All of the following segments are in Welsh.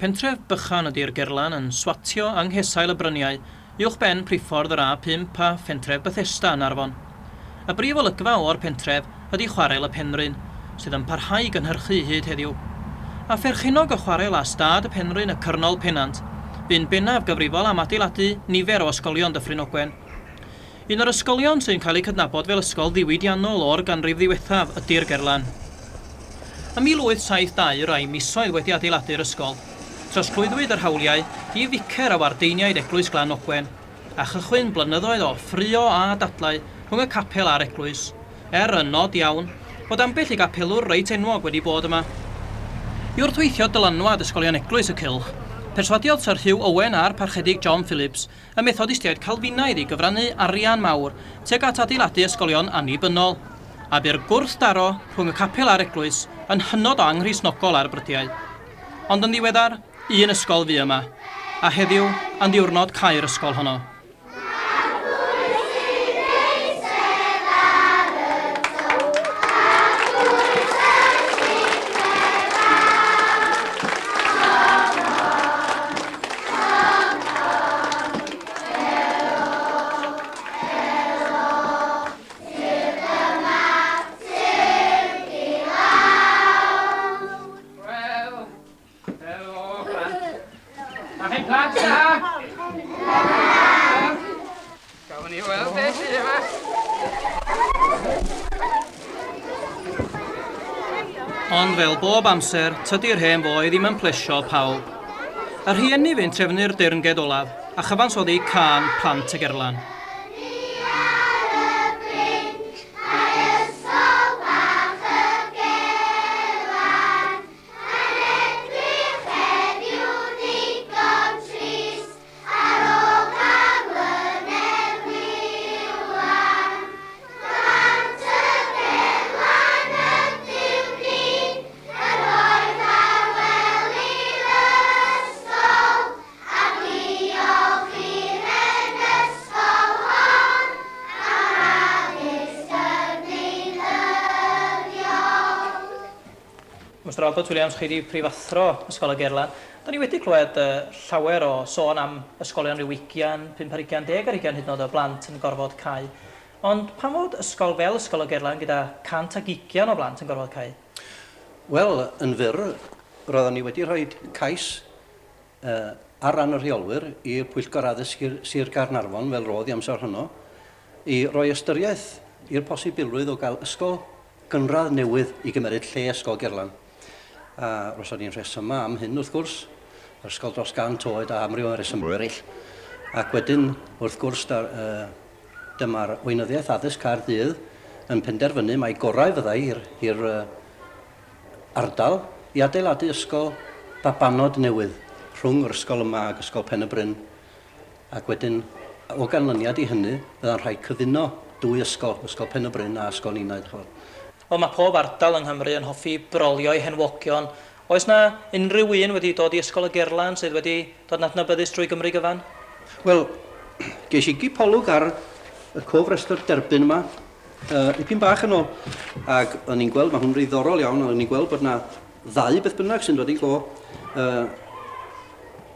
Pentref bychan ydi'r Gerlan yn swatio yng nghesail y bryniau uwchben priffordd yr A5 a phentref Bethesda yn Arfon. Y brif olygfa o'r pentref ydi Chwarel y Penrhyn, sydd yn parhau i gynhyrchu hyd heddiw. A pherchennog y chwarel a stad y Penrhyn y Cyrnol Pennant fu'n bennaf gyfrifol am adeiladu nifer o ysgolion Dyffryn Ogwen. Un o'r ysgolion sy'n cael eu cydnabod fel ysgol ddiwydiannol o'r ganrif ddiwethaf ydy'r Gerlan. Ym 1872, rai misoedd wedi adeiladu'r ysgol, trosglwyddwyd yr hawliau i ficer a wardeiniaid Eglwys Glan Ogwen, a chychwyn blynyddoedd o ffraeo a dadlau rhwng y capel a'r eglwys, er, yn nod iawn, fod ambell i gapelwr reit enwog wedi bod yma. I wrthweithio dylanwad ysgolion eglwys y cylch, perswadiodd Syr Hugh Owen a'r Parchedig John Phillips y Methodistiaid Calfinaidd i gyfrannu arian mawr tuag at adeiladu ysgolion annibynnol, a bu'r gwrthdaro rhwng y capel a'r eglwys yn hynod o anghristnogol ar brydiau. Ond yn ddiweddar, un ysgol fu yma, a heddiw yn ddiwrnod cau'r ysgol honno. Ond fel bob amser, tydi'r hen foi ddim yn plesio pawb. Y rhieni fu'n trefnu'r deyrnged olaf a chyfansoddi cân Plant y Gerlan. Mister Albert Williams, chi 'di prifathro Ysgol y Gerlan. Da ni wedi clywed llawer o sôn am ysgolion rhyw ugian, pump ar hugian, deg ar hugian hyd yn oed o blant yn gorfod cau. Ond pam fod ysgol fel Ysgol y Gerlan gyda 120 o blant yn gorfod cau? Wel, yn fyr, roeddwn i wedi rhoi cais ar ran y rheolwyr i'r Pwyllgor Addysg Sir Gaernarfon, fel roedd i amser honno, i roi ystyriaeth i'r posibilrwydd o gael ysgol gynradd newydd i gymeryd lle Ysgol Gerlan. A roeddwn i'n rhesymau am hyn, wrth gwrs, yr ysgol dros gant oed a amryw o resymau eraill. Ac wedyn, wrth gwrs, dar, uh, dyma'r Weinyddiaeth Addysg Caerdydd yn penderfynu mai gorau fyddai i'r, i'r uh, ardal i adeiladu ysgol babanod newydd rhwng yr ysgol yma ac Ysgol Pen y Bryn ac wedyn o ganlyniad i hynny fydda'n rhaid cyfuno dwy ysgol, Ysgol Pen y Bryn a Ysgol Ninau d'ch'mod. Wel mae pob ardal yng Nghymru yn hoffi brolio'i henwogion. Oes 'na unrhyw un wedi dod i Ysgol y Gerlan sydd wedi dod yn adnabyddus drwy Gymru gyfan? Wel, ges i gipolwg ar y cofrestr derbyn yma dipyn bach yn ôl, ac o'n i'n gweld, mae hwn yn ddiddorol iawn, o'n i'n gweld bod 'na ddau beth bynnag sy'n dod i go.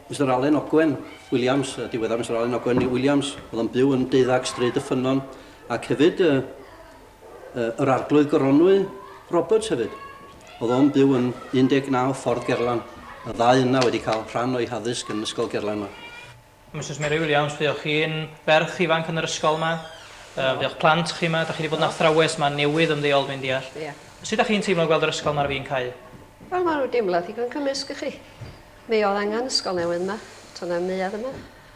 Mister Alun Ogwen Williams, y diweddar Mister Alun Ogwen Williams, oedd o'n byw yn deuddag Stryd y Ffynnon, ac hefyd yr Arglwydd Goronwy Roberts hefyd. Oedd o'n byw yn 19 Ffordd Gerlan. Y ddau yna wedi cael rhan o'i haddysg yn Ysgol Gerlan 'ma. Misus Mary Williams, fuoch chi'n ferch ifanc yn yr ysgol 'ma, fuoch plant chi 'ma, dach chi 'di bod yn athrawes 'ma newydd ymddeol dwi'n deall. Ie. Sut dach chi'n teimlo gweld yr ysgol 'ma ar fin cau? Wel ma' rw deimlad ddigon cymysg i chi. Mi o'dd angan ysgol newydd 'ma, to' na'm neuadd yma,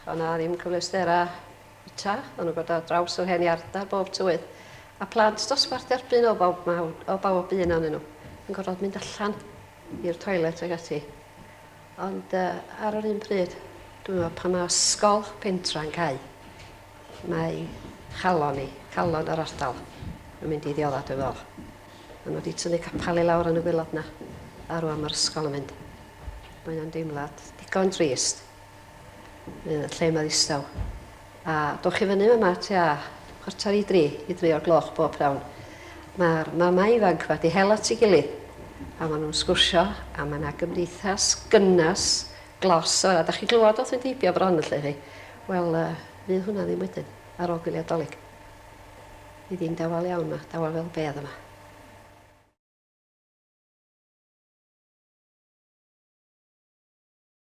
o' 'na ddim cyfleustera bita, o'n nhw'n dod ar draws yr hen iard ar bob tywydd, a plant dosbarth derbyn o bob maw- o bob un o'nyn nhw yn gorfod mynd allan i'r toilet ag ati. Ond ar yr un pryd, dwi'n meddwl pan mae ysgol pentra yn cau, mae chalon ni, calon yr ardal, yn mynd i ddiodda dwi'n meddwl. Maen nhw wedi tynnu capel i lawr yn y gwaelod 'na, a rwan mae'r ysgol yn mynd. Mae o'n deimlad digon trist. Mae y lle 'ma ddistaw. A dowch i fyny fama tua 2:45 i dri o'r gloch bob pnawn. Mae'r mamau ifanc 'ma 'di hel at ei gilydd a maen nhw'n sgwrsio a mae 'na gymdeithas gynnes. glos yna. Da chi'n glywed wrth fynd heibio bron y lle chi. Wel, uh, fydd hwnna ddim wedyn ar ôl gwyliau Dolig. Fydd hi'n dawel iawn yma, dawel fel bedd yma.